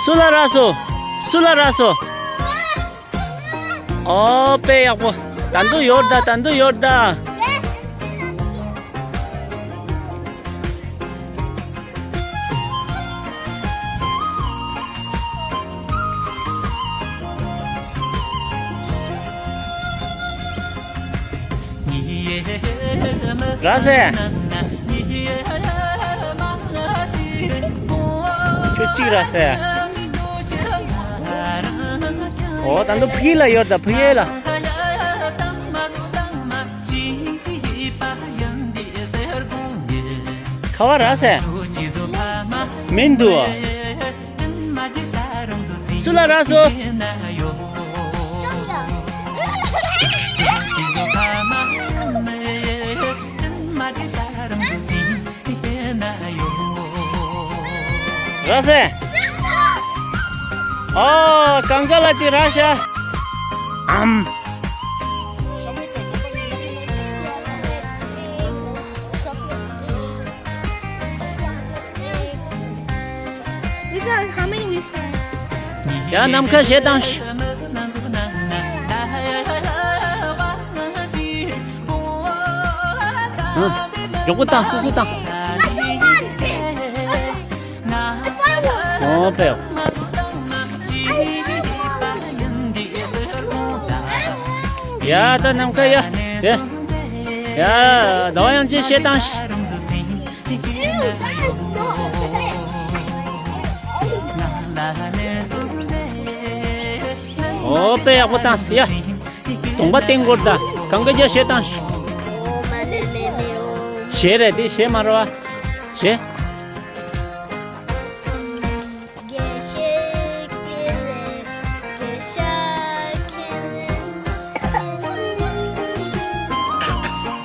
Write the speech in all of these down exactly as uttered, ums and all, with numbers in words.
སུ་ལ་རག་སོང་། སུ་ལ་རག་སོང་། ཨོ་དཔེ་ཡག་པོ། ད་འདུག་ཡོད་ད། ད་འདུག་ཡོད་ད། རག་སོང་། ཁྱོད་གཅིག་རག་སོང་། ཨོ་ད་འདུག་ཕ་གི་ལ་ཡོད་ད། ཕ་གི་ལ། ཁ་བ་རག་སོང་། མི་འདུག་ཨ། སུ་ལ་རག་སོང་། རག་སོང་། ཨོ་གང་ག་ལ་ཅིག་རག་ཤག་ཨམ། We got how many we find? ཡ་ནམ་མཁའ་གཞས་བཏང་ཤིག་ཨ། མགྱོགས་པོ་བཏང་། སོ་སོ་བཏང་། I don't want it. Okay. I found one. ཨོ་ཕེབས། ཡ་ད་ནམ་མཁའ་ཡ། དེ། ཡ་ཟླ་བ་དབྱངས་ཅན་གཞས་བཏང་ཤིག་ཨོ་དཔེ་ཡག་པོ་བཏང་ཡ། གདོང་པ་བསྟན་དགོས་ད། གང་ག་རྒྱ་གཞས་བཏང་ཤིག་གཞས་རེད་དེ། གཞས་མ་རེད་བ། གཞས།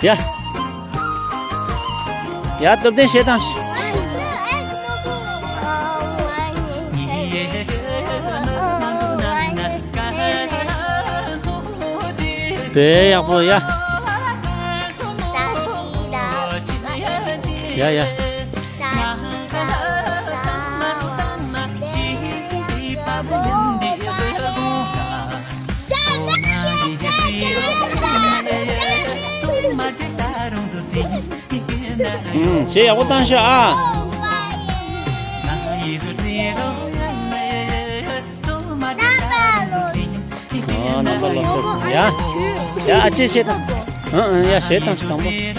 ཡ། ཡ་སྟོབས་ལྡན་གཞས་བཏང་ཤིག་དཔེ་ཡག་པོ་ཡ། ཡ་ཡ། ཨུམ། གཞས་ཡག་པོ་བཏང་ཤོག་ཨ། ཨོ་རྣམ་པ་ལོ་སོ་སོ་ཡ། ཡ་ཨ་ཅེ་གཞས་བཏང་། ཨ་ཨ་ཡ་གཞས་བཏང་ཤིག་དང་པོ།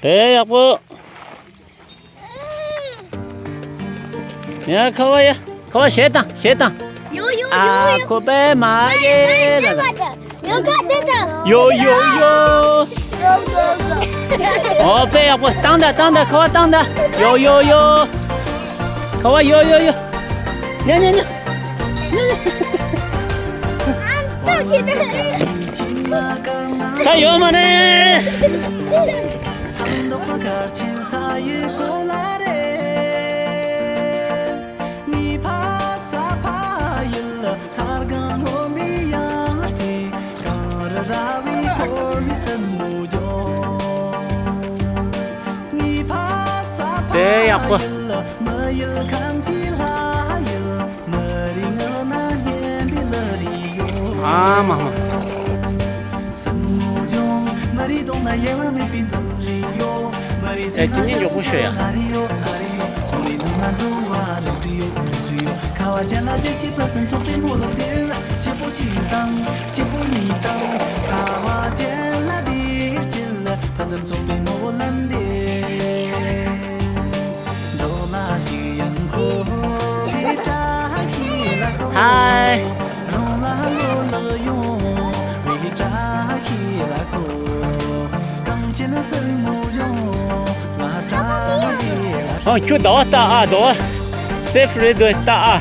དཔེ་ཡག་པོ། ཡ་ཁ་བ་ཡ། ཁ་བ་གཞས་བཏང་། གཞས་བཏང་། ཡོ་ཡོ་ཡོ། ཨ་ཁོ་པད་མ་ཡེ་ལ་ལ། ཡོ་ཁ་དེ་ད། ཡོ་ཡོ་ཡོ། ཡོ་ཡོ་ཡོ། ཨོ་དཔེ་ཡག་པོ། བཏང་ད་བཏང་ད། ཁ་བ་བཏང་ད། ཡོ་ཡོ་ཡོ། ཁ་བ་ཡོ་ཡོ་ཡོ། ཉ་ཉ་ཉ། ད་ཡོད་མ་རེད། དེ་ཡག་པོ། ཨ་མ་མ། ཨེ་ཅི་ནི་མགྱོགས་པོ་ཤོད་ཡ། ཧའི། ཨོ་ཁྱོད་ཟླ་བ་ལྟ་ཨ། ཟླ་བ་སེབ་རེད་འདུག་ལྟ་ཨ།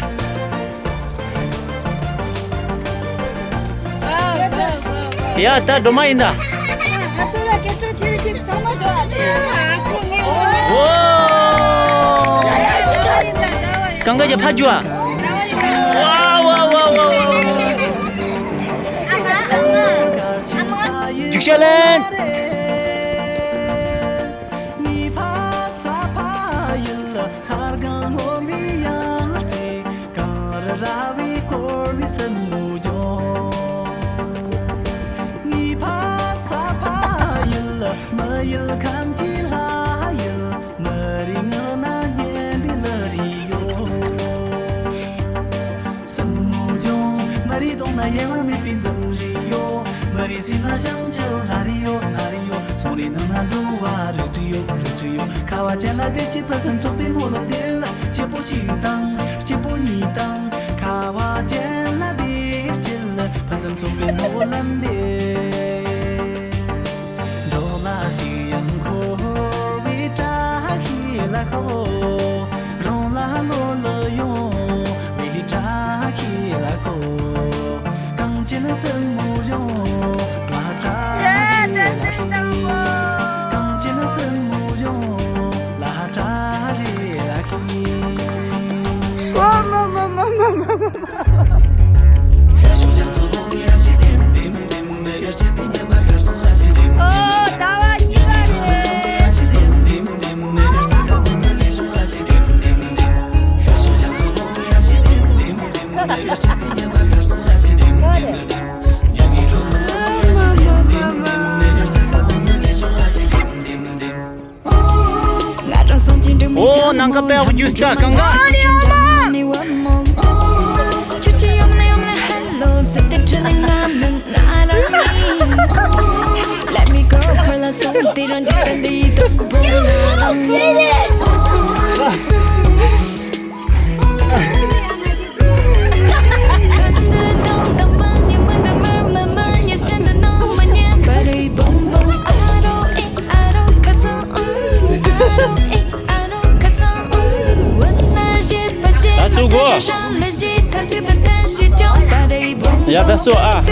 ཡ་ད་སྒྲོལ་མ་ཡིན་ད། ང་ཚོ་ལ་སྐད་གྲགས་ཆེ་ཆེ་ཚང་མ་འགྲོ་བ་རེད། ཨོ། གང་ག་ཅི་ཕ་ཇུ་ཨ། ཝ་ཝ་ཝ་ཝ་ཝ། རྒྱུག་ཤར་ལན། གངས་རི་ར་བས་བསྐོར་བའི་བཙུན་མོ་ལྗོངས། ངའི་ཕ་ས་ཕ་ཡུལ། མི་ཡུལ་ཁམས་ཀྱི་ལྷ་ཡུལ། མི་རིགས་ངག་ན་སྙན་པའི་གླུ་རིགས་ཡོད། བཙུན་མོ་ལྗོངས། མི་རིགས་གདོང་ན་གཡེང་བ་མེད་པའི་འཛུམ་རིས་ཡོད། མི་རིགས་སེམས་ན་བྱང་ཆུབ་ལྷ་རིས་ཡོད། ལྷ་རིས་ཡོད། ཚོང་རིགས་ནང་ན་འགྲོ་བ་རིགས་དྲུག་ཡོད། རིགས་དྲུག་ཡོད། ཁ་བ་ཅན་ལ་བདེ་སྐྱིད་ཕུན་སུམ་ཚོགས་པའི་སྨོན་ལམ་འདེབས། སྐྱིད་པོ་གཅིག་དང་སྐྱིད་པོ་གཉིས་དང་། ཁ་བ་ཅན་ལ་བདེ་སྐྱིད་ཕུན་སུམ་ཚོགས་པའི་སྨོན་ལམ་འདེབས། འགྲོ་ལ་ཞིག་ཡང་འཁོར་བའི་བཀྲ་ཤིས་ལ་ཤོག། རང་ལ་ལོ་ལོ་ཡོང་བའི་བཀྲ་ཤིས་ལ་ཤོག། གངས་ཅན་བཙུན་མོ་ལྗོངས་ལ་བཀྲ་ཤིས་ལ་ཤོག། གངས་ཅན་བཙུན་མོ་ལྗོངས་ལ་བཀྲ་ཤིས་ལ་ཤོག། ཨོ། ཟླ་བ་གཉིས་པ་རེད། ཨོ། ནང་ཁ་དཔེ་ཡག་པོ་རྒྱུགས་ཤག་གང་ག། ད་སུ་གོ། ཡ་ད་སུ་ཨ།